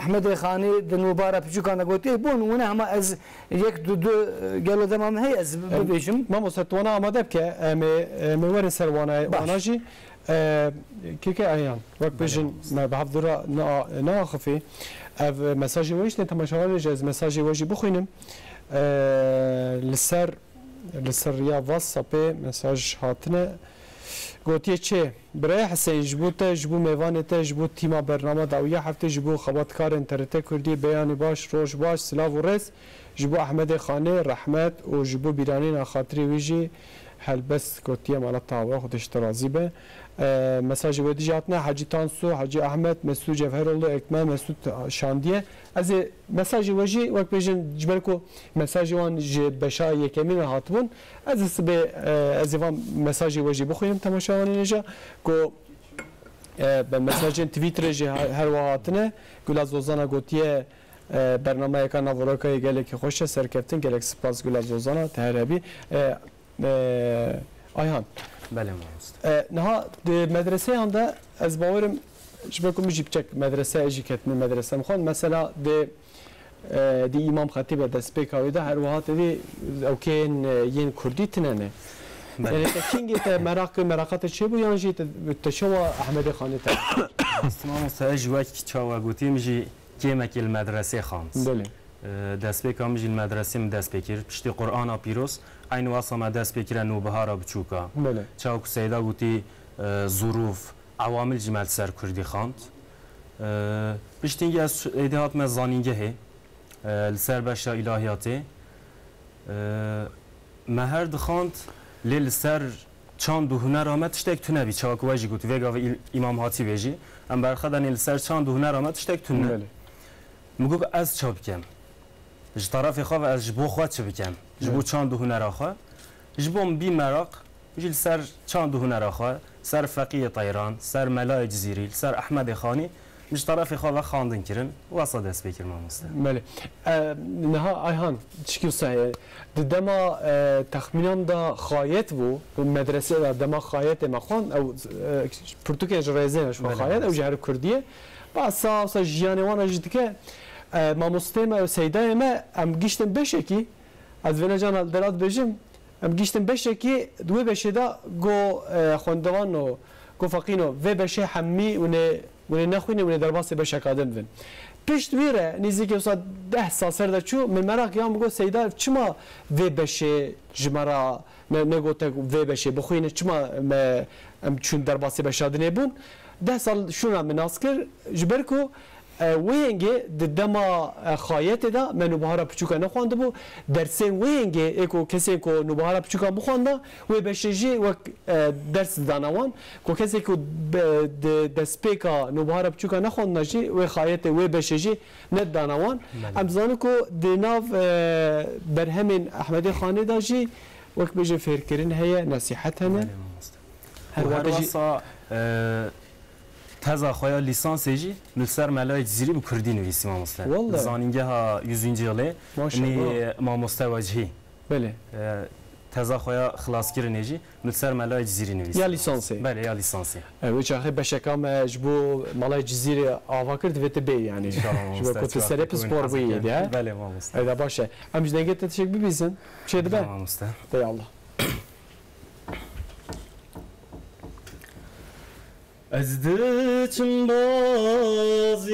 Ehmedê Xanî di Nûbara Piçûkan da gotiye. Bo nimûne hema ez yek du du, e, gelo dema min heye ez Em, bibêjim. Mamoste, tu wana amade bike, em ê, em ê werin ser wana, Baş. Wana jî. E, Keke Ayan, wek Belê bêjin, mamoste. Me bi hevdû re nea-, neaxifî. Ev mesajê we jî tê temaşevanê jî, ez mesajê we jî bixwînim. E, li ser, li ser riya WhatsAppê mesaj hatine. Gotiye çê, Birayê Hesên, ji bo te, ji bo mêvanê te, ji bo tîma bernama dawiya heftê, ji bo xebatkarên T R T Kurdî, beyanî baş, roj baş, silav û rêz. Ji bo Ehmedê Xanê rehmet û ji bo bîranîna xatirê wî jî helbest gotiye mala te ava, Xwedê ji te razî be. E, mesajê we dijî hatine, Hecî Tansu, Hecî Ehmed, Mesûd Cevheroğlu, Ekmel Mesûd şandiye. Ez ê mesajê we jî wek bêjin, ji ber ku mesajê wan ji beşa yekemîn re hatibûn, ez ê sibê, e, ez ê van mesajê we jî bixwînim temaşevanê nêja ku, e, bi mesajên Twitterê jî her, her wiha hatine. Gula Zozana gotiye, e, bernameyeka navorokayê gelekî xweş e, serkeftin, gelek spas Gula Zozana, te her hebî. E, e, Ayhan. Belê mamoste. E, niha di medreseyan de ez bawerim, ji ber ku min jî piçek medrese, ez jî ketime medrese min xwend. Mesela di, e, di Îmam Xetîb e destpêka wê de her wiha tevî ewkeyên, e, yên kurdî tine ne. Belê. Yani te kîngê te meraq, meraqate çêbû yan jî te, te çawa Ehmedê Xanê te? Rast mamoste, ez jî wek çawa gotî min jî kêmekê li medresê xand. Belê. E, destpêka min jî li medresê min dest pê kir. Piştî Qur'ana pîroz, eynî wasa me dest pê kire Nûbihara Biçûka. Belê. Çawa ku Seyda gotî, e, zûrûf, ewamil jî me li ser kurdî xand. E, piştî ez êdî hatime zanîngehê, e, li ser beşa îlahiyatê. E, me her dixwand, lê li ser çand û hunera me tiştek tune bî. Çawa ku we jî got, vê gavê îl-, Îmam Hatîbê jî, em berxwe danîn li ser çand û hunera me tiştek tune. Belê. Min got, ez ça bikim? Ji terefê xwe ve ez ji bo xwe çi bikim? Ji bo Belê. çand û hunera xwe. Ji bo min bî meraq, jî li ser çand û hunera xwe, ser Feqiyê Teyran, ser Melayê Cizîrî, li ser Ehmedê Xanî, min ji terefê xwe ve xwendin kirin, wesa dest pê kir mamoste. Belê. E, niha Ayhan, tişkî wisa heye. Di dema, e, texmînan de xayet bû, bi medresê de dema xayetê me xwend, ew, e, pirtûkên ji rêzê ne ji xwe Belê, xayet, ew mamoste. jî her kurdî ye. Ba sa, sa jiyanê wan re jî dike, e, mamosteyê me, ew seydayê me, em giştin beşekî, ez vêne cana li dela dibêjim, em giştin beşekî, di wê beşê de go, e, xwendevan û go feqîno, vê beşê hemî hûn ê, hûn ê nexwînin, hûn ê derbasê beşeka din bibin. Pişt wî re, nîzîkî wisa deh sal ser de çû, min meraq ya, min got, Seyda, çima vê beşê ji me re ne, negote vê beşê bixwînin, çima me, em çûn derbasê beşa dinê bûn? Deh sal şûna min nas kir, ji ber ku, e, wê yengê di dema, e, xayetê de me Nûbihara Piçûka nexwendibû. Dersên wê yengê ê ku kesên ku Nûbihara Piçûka bixwenda, wê beşê jî wek, e, ders didana wan. Ku kesê ku be-, di destpêka Nûbihara Piçûka nexwendina jî, wê xayetê wê beşê jî nedidana wan. Belê. Em dizanin ku di nav, e, berhemên Ehmedê Xanê de jî wek bêje fêrkirin heye, nesîhet hene. Belê, mamoste. Her Û her wate jî wasa, e, teza xwe ya lîsansê jî min li ser Melayê Cizîrî bi kurdî nivîsî mamoste. Welle. Li zanîngeha yüzüncü yılê Maşallah. nî mamoste Wechî. Belê. E, teza xwe ya xilaskirinê jî min li ser Melayê Cizîrî nivîsî. Ya lîsansê. Belê, ya lîsansê. E, wê çaxê beşeka me ji bo Melayê Cizîrê ava kir, divê tu bê yani. Ji bo ku tu serê pispor bûyî de. Belê mamoste. Eda baş e. Em ji dengê te tiştek bibîzin. Çê dibe? Tamam mamoste. Dey Allah. Ez diçim bazîd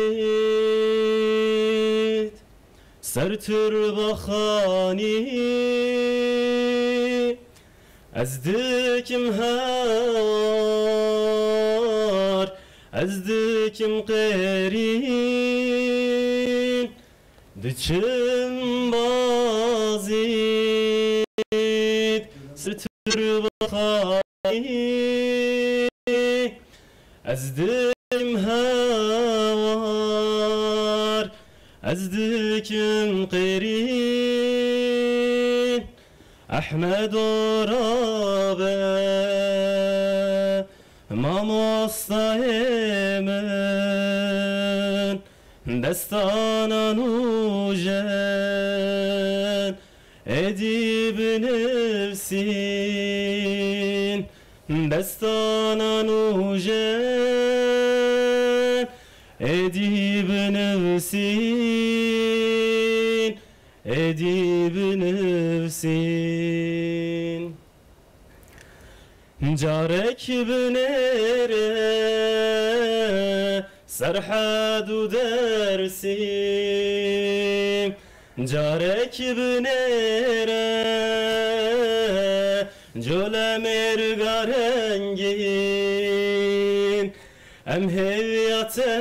ser turbaxanî, ez dikim hewar, ez dikim qêrîn, diçim bazîd ser turbaxanî. Ez dikim hewar, ez dikim qêrîn. Ehmed ora be, mamostayê min, destana nûjen êdî binivîsîn. Destana nûjen êdî binivîsîn, êdî binivîsîn. Carek binêre Serhed û Dersîm, carek binêre Colemêrga rengîn. Em hêviya te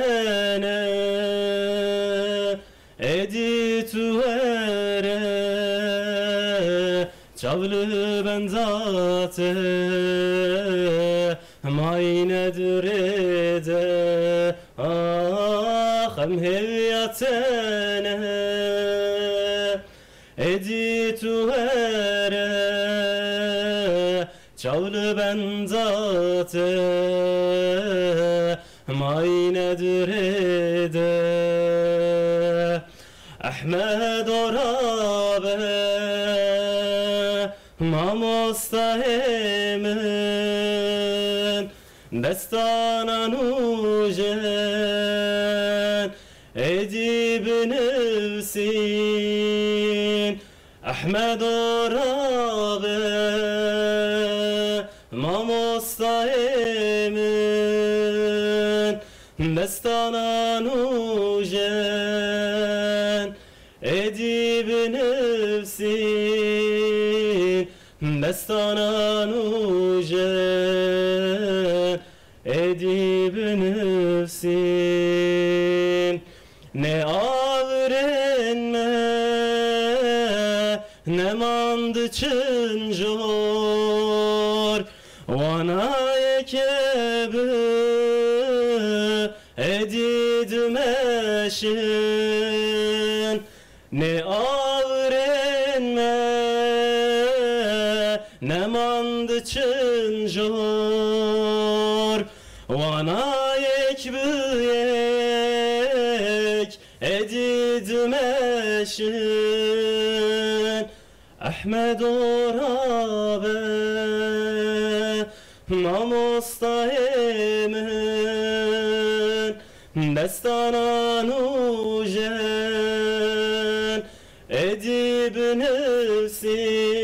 ne, êdî tu were, çav li benda te mayîne di rê de. Ax, em hêviya te ne, êdî tu were, çaw li benda te mayîne di rê de. Ehmed Orabe, mamostayê min, destana nûjen êdî binivîsîn. Ehmed Orabe, mamostayê min, destana nûjen êdî binivîsîn. Destana nûjen êdî binivîsîn. Nê avirên me nemand çin jor, wana yeke bi êdî dimeşin. Nê avirên me nemand çin jor, wana yek bi yek êdî dimeşin. Ehmed Orabe, mamostayê min, destana nûjen êdî binivîsîn.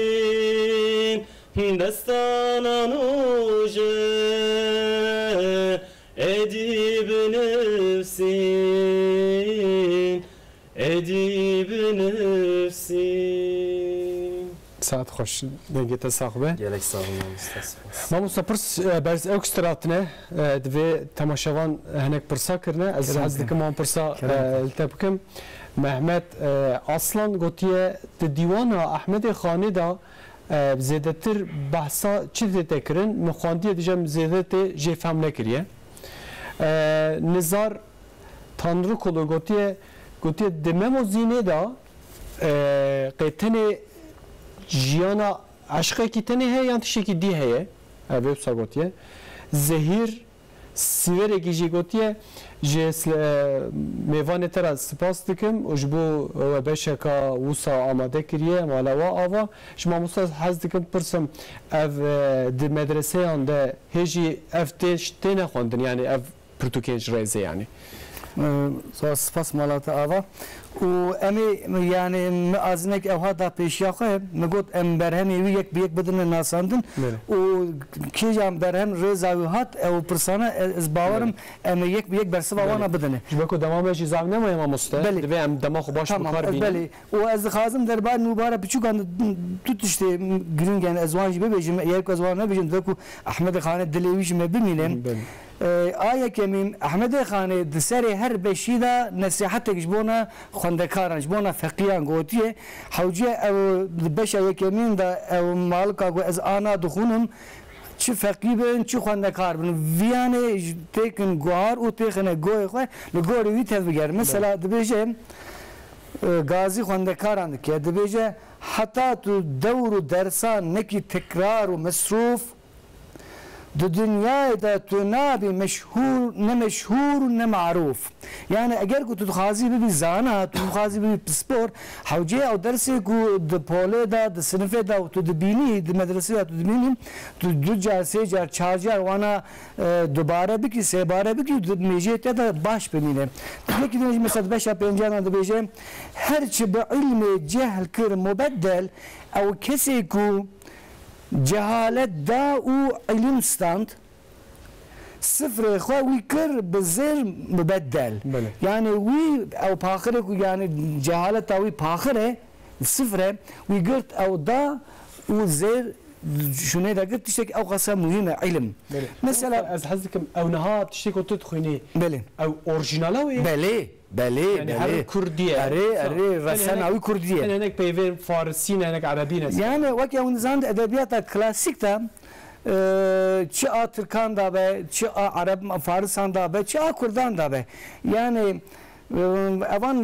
Destana nûjen êdî binivîsîn. Êdî binivîsîn. Saet xweş, dengê te sax be. Gelek sax ol mamoste, spas. Mamoste, pirs, e, berz ew kişt hatine, e, divê temaşevan hinek pirsa kirine. Ez hez dikim wan pirsa, e, li te bikim. Mehmet, e, Aslan gotiye, di dîwana Ehmedê Xanê de, e, zêdetir behsa çi tê te kirin? Min xwendiye, dije min zêde tê jê fehm nekiriye. E, Nizar Tanrıkulu gotiye, gotiye, di Memo Zînê de, e, qê tenê jiyana eşqekî tenê heye yan tiştekî dî heye? Ev wê wisa gotiye. Zehîr Sîverekî jî gotiye, ji sle-, e, mêvanê te re spas dikim û ji bo we beşeka wisa amade kiriye, mala we ava. Ji mamoste hez dikim pirsim, ev, e, di medreseyan de hê jî ev tê, têne xwendin, yanî ev pirtûkên ji rêzê, yanî. Ee, spas, spas mala te ava. Û em ê, yanî, min azinek ew hat da pêşiya xwe, min got, em berhemê wî yek bi yek bidine nasandin. Belê. Û kêjan berhem rêza wî hat, ew pirsana, e, ez bawer im, belê, em ê yek bi yek bersiva, belê, wana bidine. Ji ber ku dema me jî zav nemaye mamoste. Belê. Divê em dema xwe baş, tamam, bi kar bînin. Belê. Û ez dixwazim derbarê nûbara piçûkan du tiştê girîng, yanî ez wan jî bibêjim, eger ku ez wan nebêjim, divê ku Ehmedê Xanê dilê wî ji me bimîne. Belê. E, a yekemîn, Ehmedê Xanê di serê her beşî de nesîhetek ji bona xwendekaran, ji bona feqîyan gotiye. Hewciye ew di beşa yekemîn de ew malika ku ez ana dixwînim, çi feqî bin, çi xwendekar bin, viyanê ji têkin guhar û têxine goyê xwe, li gorî wî tevbigerin. Mesela dibêje, e, Gazî xwendekaran dike, dibêje, heta tu dewr û dersan nekî tekrar û mesrûf, di dinyayê de tu nabî meşhûr, ne meşhûr û ne marûf. Yani eger ku tu dixwazî bibî zana, tu dixwazî bibî pispor, hewceyê ew dersê ku di polê de, di sinifê de û tu dibînî, di medresê de tu dibînî, tu du car, sê car, çar car wana, e, dubare bikî, sêbare bikî, di mêjê te de baş bimîne. Yekî din jî mesela di beşa pêncan de dibêje, her çi bi ilmê cehl kir mubeddel, ew kesê ku Cehalet da û ilim stand. Sifrê xwe wî kir bi zêr mubeddel. Belê. Yani wî ew paxirê ku yani cehaleta wî paxir e, sifr e, wî girt ew da û zêr şûnê de girt tiştek ew qasa muhîm e, ilim. Belê. Mesela ez hez dikim ew niha tiştê ku tu dixwînî. Belê. Ew orjînala wê? Belê. Belê, yani belê. Her kurdî ye. Erê, erê, resena wî kurdî ye. Hinek peyvên farisî ne, hinek erebî ne. Yani weke hûn dizanin di edebiyata klasîk de, e, çi a tirkan da be, çi a ereb farisan da be, çi a kurdan da be. Yani, e, evan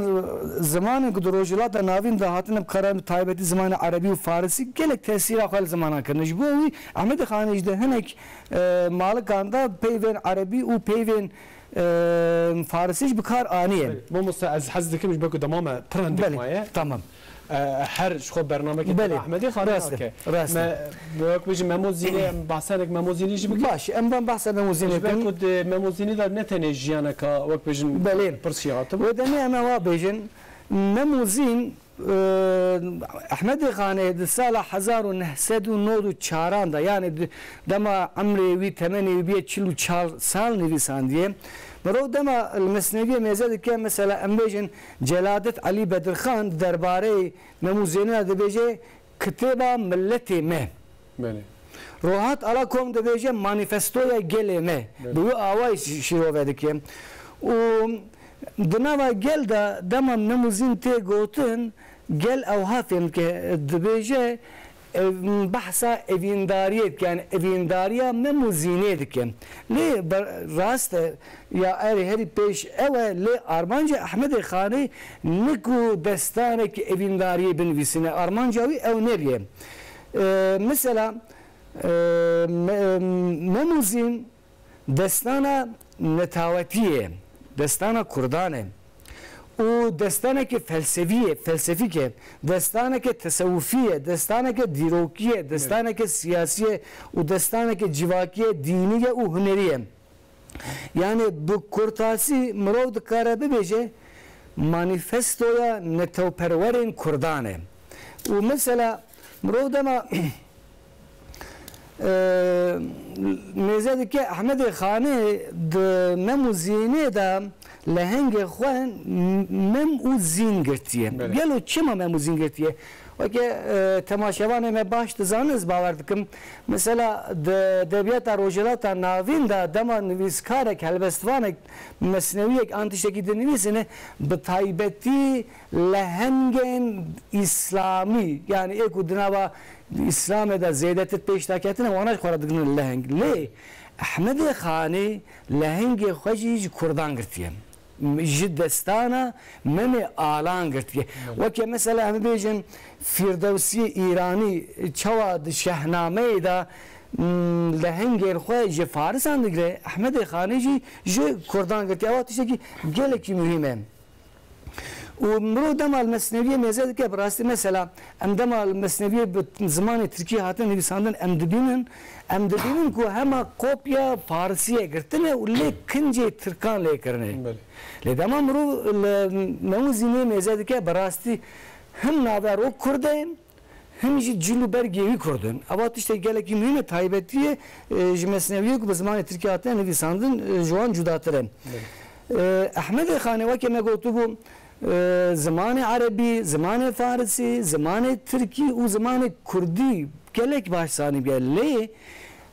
zimanên ku di Rojhilata Navîn de hatine bi kar, taybetî zimanê erebî û farisî gelek tesîra xwe li zimanan kirine. Ji bo wî Ehmedê Xanê jî di hinek, e, malikan de peyvên erebî û peyvên Em, Farisî jî bi kar aniye. Belê. Mamoste, ez hez dikim ji ber ku dema me pir hindik maye. Belê, tamam. E, her ji xwe bernamekê Belê, Ehmedê Xanê rast e, hake. Rast e. Me, wek bêjin Memo Zînê, em behsa hinek Memo Zînê jî bikin. Baş, em ben behsa Memo Zînê bikin. Ji ber ku di Memo Zînê de ne tenê jiyaneka, wek bêjin, Belê. Pirsî hatim. Wê demê em ewa bêjin, Memo Zîn, Ehmedê Xanê di sala hezar û neh sed û nod û çaran de, yani di, dema emrê wî, temenê wî bûye çil û çar sal nivîsandiye. Mirov dema li Mesneviyê mêze dike, mesela em bêjin Celadet Elî Bedirxan di derbareyê Mem û Zênê de dibêje, Kitêba miletê me. Belê. Rohat Alakom dibêje manîfestoya gelê me. Belê. Bi wî awayî şî-, şîrove dike. Û di nava gel de dema Mem û Zîn tê gotin, gel ewha fêm dike, dibêje, ev, behsa evîndariyê dike, yani evîndariya Mem û Zînê dike. Lê ber-, rast e, ya erê herî pêş ew e, lê armanca Ehmedê Xanê ne ku destanekî evîndariyê binivîsîne, armanca wî ew nebûye. E, mesela, e, Me-, Mem û Zîn destana netawetiyê, destana kurdan e û destaneke felsefî ye, felsefîk e, destaneke tesewufî ye, destaneke dîrokî ye, destaneke siyasî ye û destaneke civakî ye, dînî ye û hunerî ye. Yani bi kurtasî mirov dikare bibêje manîfestoya netewperwerên kurdan e. Û mesela mirov dema, e, mêze dike Ehmedê Xanê di Mem û Zînê de lehengê xwe Mem û Zîn girtiye. Belê. Gelo çima Mem û Zîn girtiye? Weke, e, temaşevanê me baş dizanin, ez bawer dikim. Mesela di edebiyata Rojhilata Navîn de dema nivîskarek, helbestvanek, mesnewiyek an tiştekî dinivîsine, bi taybetî lehengên îslamî, yani ê ku di nava Îslamê de zêdetir pêş de ketine, wana jî xwe re digrin leheng. Lê Ehmedê Xanê lehengê xwe jî ji kurdan girtiye. Ji destana Memê Alan girtiye. Weke mesela em bêjin Firdewsiyê Îranî çawa di Şehnameyê de, m, lehengên xwe ji Farisan digire, Ehmedê Xanê jî ji kurdan girtiye. Ewa tiştekî gelekî muhîm e. Û mirov dema li Mesneviyê mêze dike, bi rastî mesela em dema li Mesneviyê bi zimanê tirkî hatine nivîsandin, em dibînin, em dibînin ku hema kopya farisiyê girtine û lê kincê tirkan lê kirine. Belê. Lê dema mirov li Mem û Zînê mêze dike, bi rastî him navero kurd e, him jî cil û bergê wî kurd in. Eva tiştek gelekî muhîm e, taybetî ye, e, ji mesnewiyê ku bi zimanê tirkî hatine nivîsandin, e, ji wan cudatir e. Belê. E, Ehmedê Xanê weke me gotibû, e, zimanê erebî, zimanê farisî, zimanê tirkî û zimanê kurdî gelek baş zanîbûye. Lê,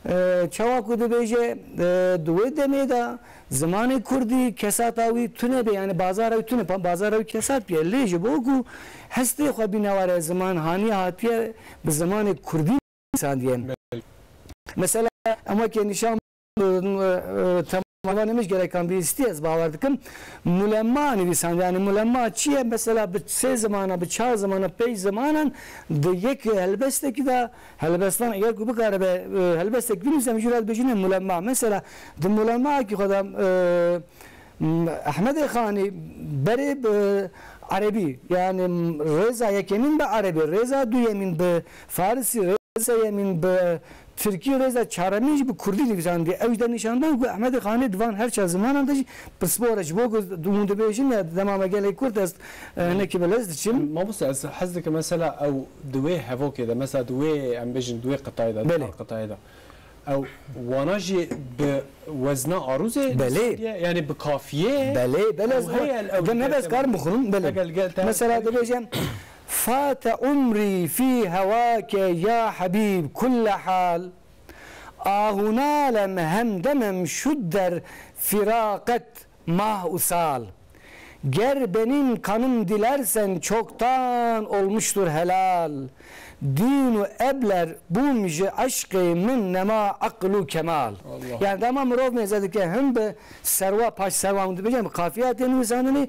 e, çawa ku dibêje, e, di wê demê de zimanê kurdî kesata wî tune be, yani bazara wî tune, pa-, bazara wî kesat bûye. Lê ji bo ku hestê xwe bîne were ziman, haniye hatiye bi zimanê kurdî nivîsandiye. Belê. Mesela em weke nîşan, e, e, temavanê min ji gelekan bihîstiye, ez bawer dikim. Mulemma nivîsand, yani mulemma çi ye? Mesela bi sê zimana, bi çar zimana, pênc zimanan di yek helbestekî de helbestan eger ku bikaribe, e, helbestek binivîse, em jî re dibêjine mulemma. Mesela di mulemmayekî xwe de, e, Ehmedê Xanî berê bi erebî, yani rêza yekemîn bi erebî, rêza duyemîn bi farisî, rêza sêyemîn bi Tirkî rêza çaremîn jî bi kurdî nivîsandiye. Ew jî de nîşan dan ku Ehmedê Xanê di van her çar zimanan de jî pispor e. Ji bo ku hûn dibêjin ya dema me gelek kurt ez, e, hinekî bi lez diçim. Mamoste, ez hez dikim mesela ew di wê hevokê de, mesela di wê, em bêjin di wê qitayê de, di Belê. çar qitayê de. Ew wana jî bi wezna arûzê Belê. nivîsandiye, yani bi kafiyê. Belê, belê, Ew ez heye, ew dem hebe ez dikate karim bixwim, belê. Eger gel te Mesela dibêjim, "Fate umrî fî hewake ya hebîb kulle hal. Ahunalem hemdemem şudder firaqet mah usal. Ger benim kanım dilersen çoktan olmuştur helal. Dîn û ebler bûm ji eşqê min nema aql û kemal." Allah. Yani dema mirov mêze dike him bi serwa, paş serwa hûn dibêjin, bi kafiya tê nivîsandinê,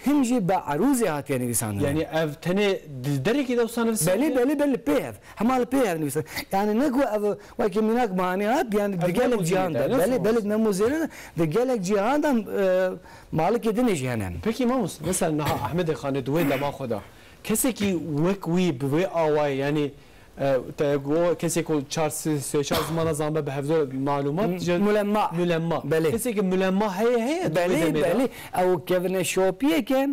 him jî bi erûzê hatiye nivîsandinê. Yani ev tenê di derekî de wisa nivîsandine? Belê, belê, belê, pê hev. Hema li pê hev nivîsandine. Yani ne ku ev wekî mînak manî hat, yani di Ev gelek Mem û Zînê cihan de, de, ne belê, belê, Mem û Zînê de, di gelek cihan de, e, malikê dinê jî hene. Pekî Mamoste, mesela niha Ehmedê Xanê di wê dema xwe de, kesekî wek wî bi wê awayê, yani, e, te got kesê ku çar, sê, sê, çar zimana zanibe bi hevdor malumat, M-, ji mulemma. Mulemma. Belê. Kesekî mulemma heye, heye di wê Belê, demê de? belê. Ew kevine şopiyeke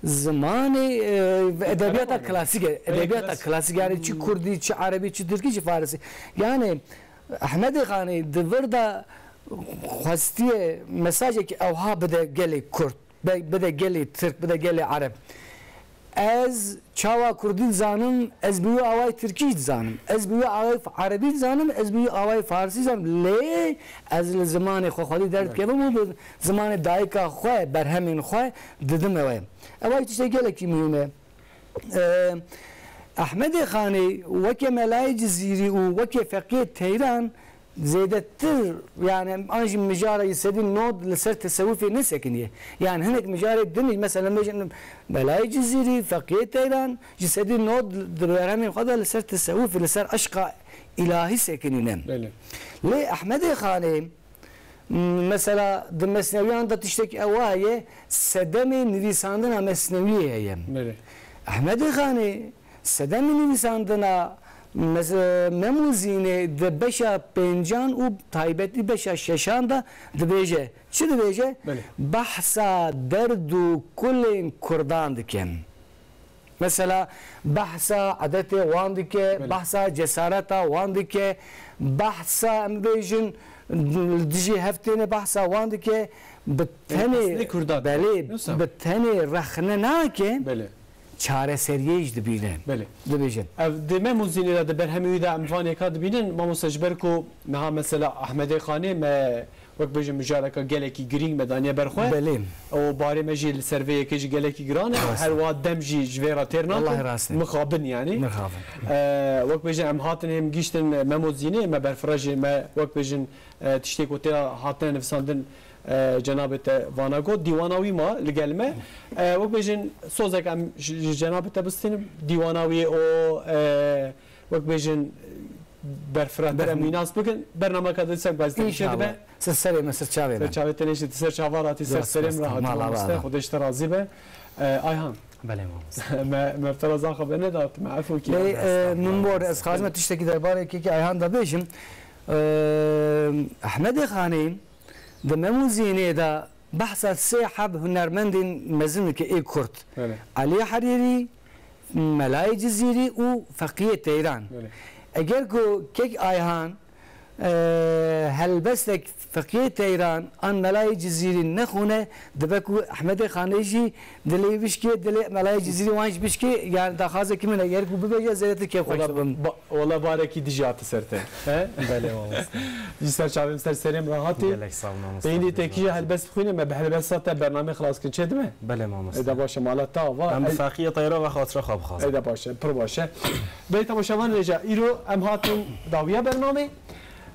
zimanê, e, edebiyata Edebanê. klasîk e. Heye Edebiyata klasîk. klasîk, yani çi kurdî, çi erebî, çi tirkî, çi farisî. Yani Ehmedê Xanê di vir de xwestiye mesajekî ewha bide gelê kurd, be-, bide gelê tirk, bide gelê ereb. Ez çawa kurdî dizanim, ez bi wî awayî tirkî jî dizanim. Ez bi wî awayî f-, erebî dizanim, ez bi wî awayî farsî dizanim. Lê ez li zimanê xwe xwedî derdikevim û bi zimanê dayika xwe, berhemên xwe didim ew e. Ew tiştê gelekî muhîm e. Eee, Ehmedê Xanê weke Melayê Cizîrî û weke Feqiyê Teyran zêdetir, yani, an jî mijara ji sedî nod li ser tesewufê nesekiniye. Yani, hinek mijarê din, mesela, bêjin Melayê Cizîrî, Feqiyê Teyran ji sedî nod di berhemên xwe de li ser tesewufê, li ser eşqa îlahî sekinîne. Belê. Lê Ehmedê Xanê, Mesela, di mesnewiyan de tiştekî ew heye, sedemê nivîsandina mesnewiyê heye. Belê. Ehmedê Xanê sedemê nivîsandina mes-, Mem û Zînê di beşa pêncan û taybetî beşa şeşan de dibêje. Çi dibêje? Belê. Behsa derd û kulên kurdan dikin. Mesela, behsa edetê wan dike, Belê. behsa cesareta wan dike, behsa, em bêjin, li dijî hev têne behsa wan dike, bi Ê, tenê, eslê Kurda dike. belê, Yoksa? bi tenê rexne nake, Belê. çareseriyê jî dibîne. Belê. Dibêjin. Ev di Mem û Zînê de di berhemê wî de em van yeka dibînin, mamoste, ji ber ku niha mesela Ehmedê Xanê me wek bêjin mijareka gelekî girîng me daniye ber xwe. Belê. Û barê me jî li ser vê yekê jî gelekî giran e. Rast. Her wiha dem jî ji vê re têr nakin. Wallahî rast e. Mixabin yani. Mixabin. E, wek bêjin em hatin hêm gihîştin Mem û Zînê, me berfirajê me wek bêjin, e, tiştê ku tê de hatine nivîsandin, e, cenabê te vana got. Dîwana wî ma li gel me. E, wek bêjin sozek em ji, ji cenabê te bistînim. Dîwana wî û, e, wek bêjin, berfirehtir em wî nas bikin. Bernameka dîsa guezdî çêdibe. Ser serê me, ser çavê me. Ser çavê tenê jî, ser çava ratî, ser serê me re hatî mamoste. Xwedê ji te razî be. E, Ayhan. Belê mamoste. Me, me bi te re zan xwe bene da, tu me efû kî. Lê, e, min bor, ez xazime tiştekî derbarê kekê Ayhan de bêjim. E, Ehmedê Xanê di Mem û Zînê de behsa sê heb hunermendên mezin dike ê Kurd. Belê. Elî Herîrî, Melayê Cizîrî û Feqiyê Teyran. Belê. Eger ku kek Ayhan, e, helbestek Feqiyê Teyran an Melayê Cizîrî nexwine, dibe ku Ehmedê Xanê jî dilê bişkê, dilê Melayê Cizîrî wan jî bişkê, yani daxwazekî min e, eger ku bibêje zêdetir kêfxweş dibim. Wala ba-, wala barekî dijî hate ser te. He? Belê mamoste. Ji ser çavê min, ser serê min re hatî. Gelek sağ ol mamoste. Êndî te kî jî helbest bixwîne, me bi helbesta te bernameyê xilas kirin, çêdibe? Belê mamoste. Êde baş e, mala te ava. Em bi Feqiyê Teyran ve xatira xwe bixwazin. Êde baş e, pir baş e. Belê temaşevan, rêca îro em hatin dawiya bernameyê.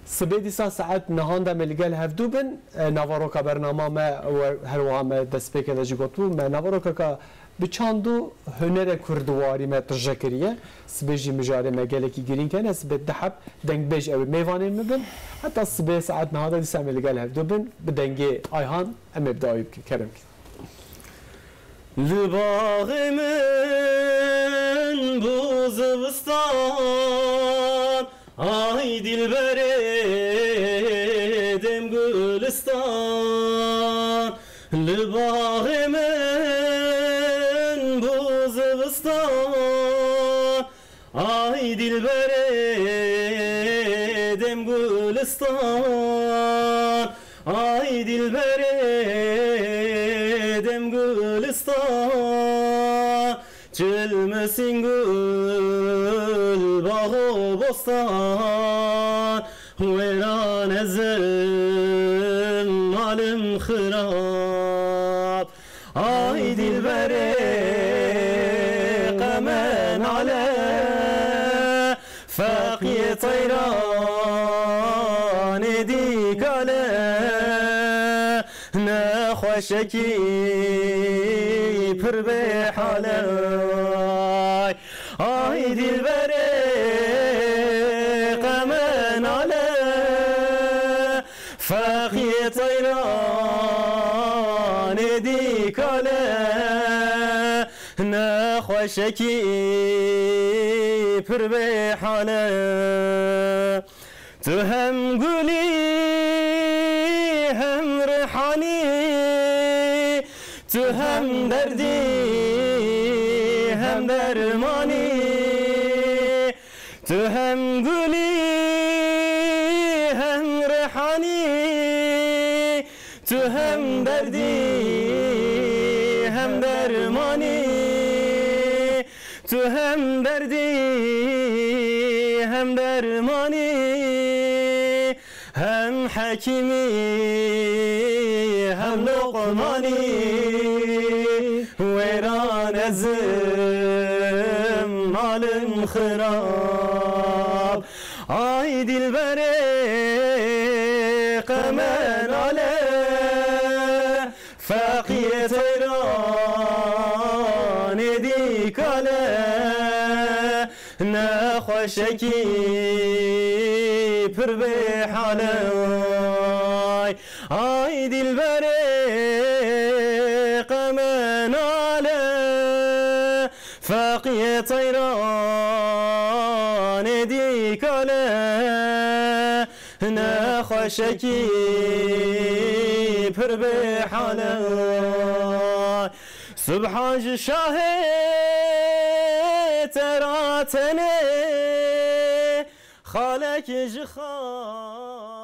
Sibê dîsa saet nehan de me li gel hevdû bin. E, naveroka bernama me û her wiha me destpêkê de jî gotibû, me naverokeka bi çand û hunere kurdiwarî me tije kiriye. Sibê jî mijarê me gelekî girîng hene. Sibê du heb dengbêj ew ê mêvanên min bin. Heta sibê saet nehan de dîsa em ê li gel hevdû bin. Bi dengê Ayhan em ê bi dawî bikin. Kerem bikin. Li baxê min bû zivistan, Ay dilberê dem gulistan, li baxê min bû zivistan. Ay dilberê dem gulistan, ay dilberê dem gulistan. Çil misîn gul, bax û bostan, wêran ez im, mal im xirab. Ay dilberê, qe me nale, feqiyê teyranê dîkale. Nexweşekî pir bêhal e. Ay dilberê, qe me nale, feqiyê teyranê dîkale. Nexweşekî pir bêhal e. Tu hem gulî, hem rihanî, tu hem derdî, hem dermanî. Tu hem gulî, hem rihanî, tu hem derdî, hem dermanî. Tu hem derdî, hem dermanî, hem hekîmî, hem loqmanî. Wêran ez im, mal im xirab. Ay dilberê, qe me nale, feqiyê teyranê dîkale. Nexweşekî pir bêhal e. Ay, ay dilberê, qe me nale, feqiyê teyranê dîkale. Nexweşekî pir bêhal e. Subhan ji şahê te ra tenê, xalek ji xala.